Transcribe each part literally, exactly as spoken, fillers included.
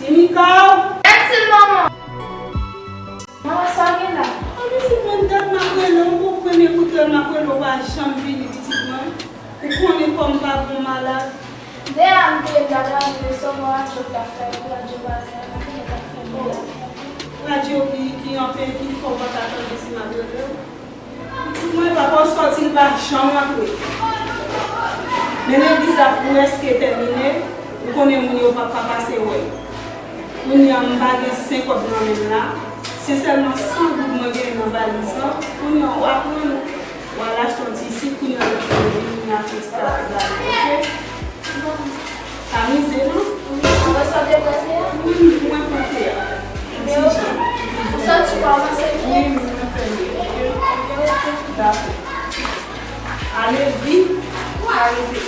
Mikaw! Dèt sil manman! Manman, sa w gen la? An pitit mwen, dat m ap rele w, ou premye kout rèl m ap rele w, ou pa janm vini, pitit mwen. Ou konnen kò m pa bon, malad. Deyò a m te ye m t ap gade sèlman radyo k t ap fè, radyo vwazen an, konnen t ap fè bri a. Radyo ki, ki anpè, ki fò, ou pa ka tande si m ap rele w. Pitit mwen, papa w sòti, li pa janm rantre. Men legliz la prèske tèmine, ou konnen moun yo p ap ka pase wè l. Kounye a, m pa gen senk kòb nan men m la. Se sèlman san goud mwen genyen nan valiz lan. Kounye a, w aprann, w al achte yon ti sik, kounye a, lè w fin vini, w ap fè ti travay ba nou, oke? Amuze nou. Ou wè sa w te pote a? Wi, mwen pote a. Ti jan. Ou santi w avanse byen? Wi, mwen fè byen. Dakò. Ale vit, pa rete.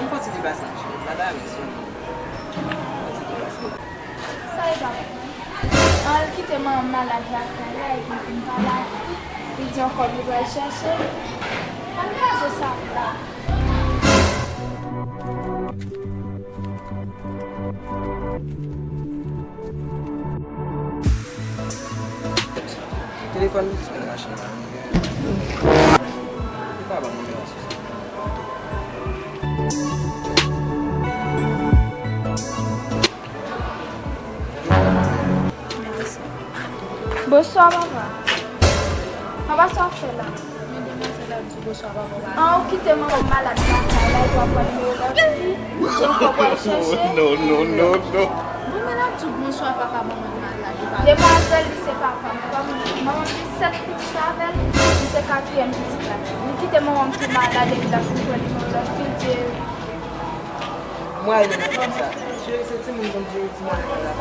Ann kontinye pase, cheri. Sa e pa papa m. An, l kite manman m malad lakay la, epi l vin pale ak li. Li di yon kòb li pral chèche. Ann kraze sa la. Telefòn li sou machin la. Li pa ban m nimewo sou sa. Bonswa, papa. Papa, sa w ap fè la? Men demwazèl la di bonswa, papa. An, ou kite manman m malad lakay la, epi w ap pran nimewo lòt fi? Ou di yon kòb w al chèche? No, no, no, no. Bon, men l ap di w bonswa, papa, manman m malad, li pa. Demwazèl, li se papa m. Papa m, manman m gen sèt pitit avè l, li se katriyèm pitit la. Li kite manman m tou malad, epi l ap vin pran nimewo lòt fi, l di Mwen ale nan fanm sa. Cheri, se timoun konn jere timoun nan la.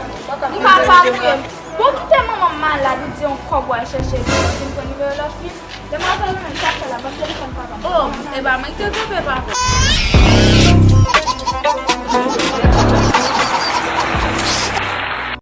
Li pa pa vre. Bon, kite manman m malad, ou di yon kòb w al chèche, epi w vin pran nimewo lòt fi. Demwazèl ou menm, sa fè la, ban m telefòn papa m. Oh, e pa mwen ki te twonpe papa.